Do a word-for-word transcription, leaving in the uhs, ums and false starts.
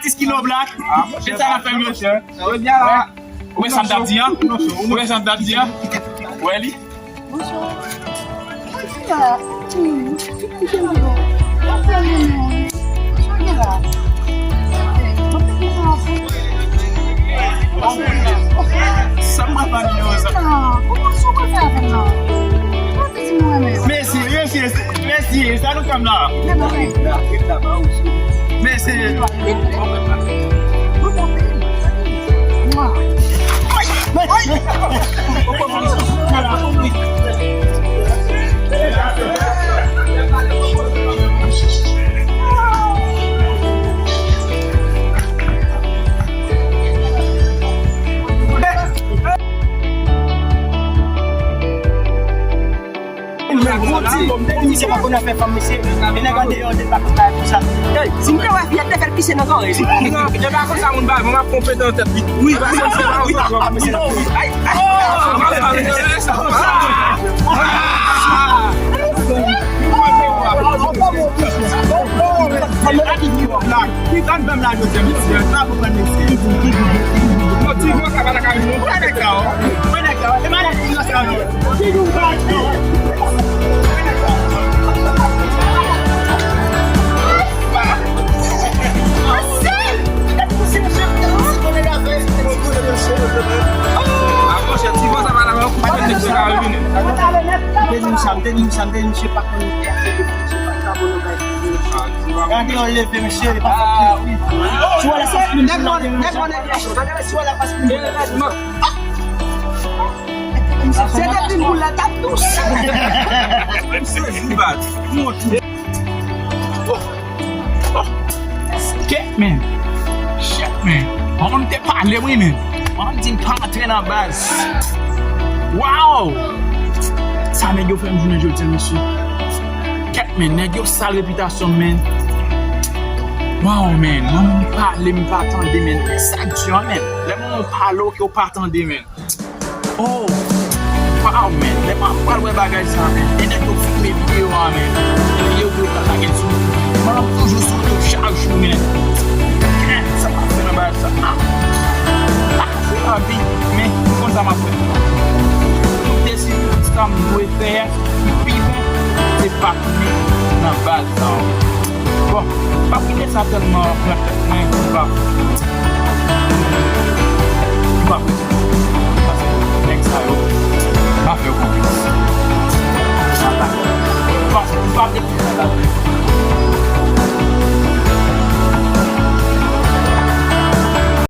Atis ki love la. E sa la fè m yo. Ou wè sa m t ap di a? Ou wè sa m t ap di a? Ou wè li? Sa m pral ba nou yo, sa. Mesye, mesye, mesye, sa nou fè m la? Mesye. Misye pa konn afè fanm, mesye. E nèg andeyò de pa konn bagay konsa. Ey, si m te wè fi a, te fè l pise nan zòrèy li. Non, e pa konsa moun bay, mwen ap konpete nan tèt li. Wi, paske misye pa konsa. Ay, ay. Ki tan bèm la jodi a, mesye? Sa pou pran mesye. Bon, ti gwo sa pa ta ka vin. Mwen nèg sa, oh. Mwen nèg sa, oh. E malèz ti gwo sa, oh. Gade yon leve, mesye, li pa fè plis. Si w wè la, se nèg mò, nèg mò, nèg mechan. Gade si w wè la, pas pou Se depi m boul la t ap dous. M sezi, baz. M wont. Oh. Oh. Kèt, men. Shit, men. Manman m te pale m, wi, men. Manman m di m pa antre nan baz. Wow! Sa nèg yo fè m jounen jodi a, mesye. Kèt, men. Nèg yo sal repitasyon m, men. Wow, men. Manman m pale, m pa tande, men. Sa k di an, men. Lè manman w pale, oke, w pa tande, men. Oh! Wow, man! Lè m ap pral wè bagay sa, man. E nèg yo filme videyo a, man. E videyo pou yo pral lage l sou. Mwen, m ap toujou sou yo chak jou, man. Man, sa m ap fè nan bagay sa. Ah! Ah, se lavi, men m konn sa m ap fè. M deside sa m dwe fè a, ki pi bon, se pa tounen nan baz sa. Bon, m ap kite sa tèlman pran tèt mwen, m pa.